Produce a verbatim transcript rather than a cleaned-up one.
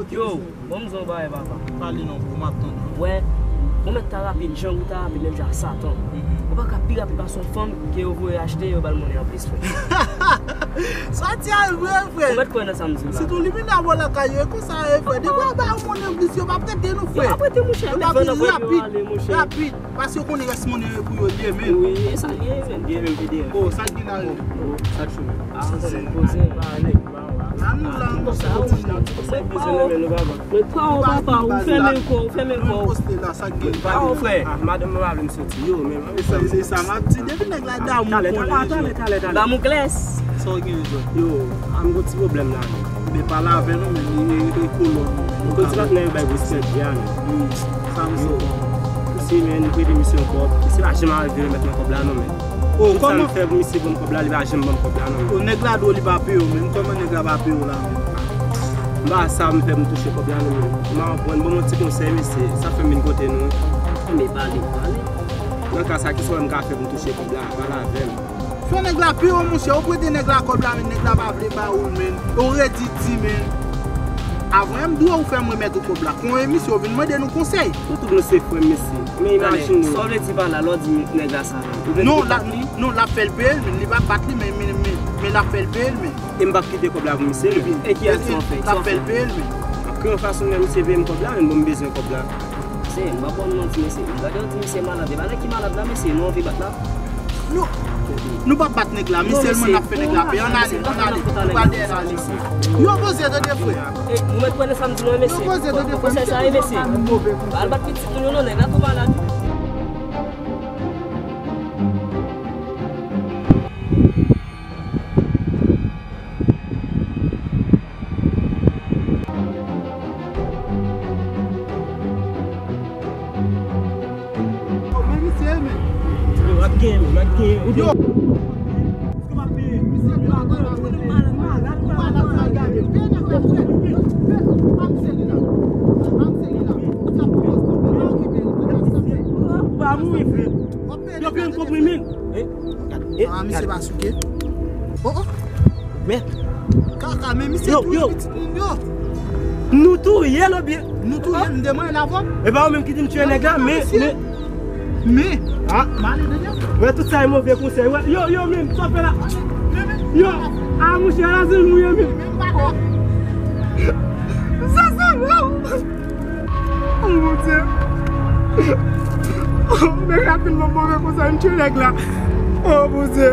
Yo, bon, m di w yon bagay, papa. Pale non, bro, m ap tande w. Wè, ou mèt ta rapid, jan ou ta rapid, menm jan ak Satan. Ou pa ka pi rapid pase yon fanm ke yo voye achte, yo ba l monnen anplis, frè. Sa ti al vre, frè. Ou mèt kwè nan sa m di w la. Sitou li vin avè w lakay yo, e konsa yo ye, frè. Depi yo ba yo monnen anplis, yo p ap tete nou, frè. Yo p ap rete, monchè, yo p ap vin rapid, rapid. Paske yo konnen rès monnen yo pou yo li ye, men. Wi, e sa li ye, men. Li ye, men, P D F. Oh, sa ki la, yo? Sa k sou men? Ah, m konnen, poze. Ann la, monchè, ti bizin nan men nou, papa. Mwen pa wè, papa, ou fèmen kò, ou fèmen kò. Mwen poste la, sa k gen? Pa wè, frè. Ah, madanm mwen pa vle m soti. Yo, men, e sa, se sa m ap di. Depi nèg la damou, talè, talè, talè, talè, talè. Damouklès. Sa w gen, Jòj? Yo, a, m gon ti pwoblèm la, men. Men pale avè nou, men, li, li, li kolon. M gon ti patnè yo bay respè byen, men. Sa m di. Misye, men, m prete misye yon kòb. Misye pa janm arive remèt mwen kòb la, non, men. Oh, tout sa m fè pou misye ban m kòb la, li pa janm ban m kòb la, non. Oh, nèg la di w li pa peye w, men kòman nèg la pa peye w la, men? M pa sa m fè pou m touche kòb la, non, men. M a pran, ban m yon ti konsèy, mesye. Sa fè m vin kote nou. Men pale, pale. Nan ka sa, kisa w wè m ka fè pou m touche kòb la? Pale avè m. Fè nèg la peye w, monchè. Ou prete nèg la kòb la, men nèg la pa vle ba ou l, men. Ou redi di, men. Avan m di w, ou fè m remèt ou kòb la. Kounye a, misye, ou vin mande nou konsèy. Nou tout nou se frè, mesye. Men imajine w. Sa w vle di pa la, lè w di nèg la sa, men? Ou vle di ou bat li? Non, l ap fè l peye l, men li pa bat li, men, men, men, men l ap fè l peye l, men. E m p ap kite kòb la pou misye, men. E ki aksyon w fè? L ap fè l peye l, men. M ap kreye yon fason pou misye peye m kòb la, men bon, m bezwen kòb la. Mesye, m p ap ba w manti, mesye. M gade w di misye malad. E pa nèg ki malad la, mesye, nou anvi bat la. Nou, nou p ap bat nèg la, men sèlman n ap fè nèg la peye. Ann ale, ann ale. Nou pral dèyè la, mesye. Yo poze, tande, frè. E, ou mèt kwè nan sa m di nou, mesye. Yo poze, tande, frè. Konsèy sa ye, mesye. Pa al bat pitit nou, non, nèg la twò malad. Men misye, men. Yo, w ap genyen, men, w ap genyen. Yo. Ou pa mouri, frè. Yo peye m kòb mwen, men. Eh, eh, ah, misye pa souke. Oh, oh. Men. Kaka, men misye touye pitit moun yo. Nou touye l oubyen? Nou touye l, m demande l avan. E pa ou menm ki di m touye nèg la, men, men. Men. Ah. Male de nèg. Wè, tout sa e move konsèy. Wè, yo, yo, men, sa w fè la? Yo, ah, monchè, la se mouye, men. Sa se bon. Oh, Bondye. Oh, nèg la tèlman move konsa, m touye nèg la. Oh, Bondye.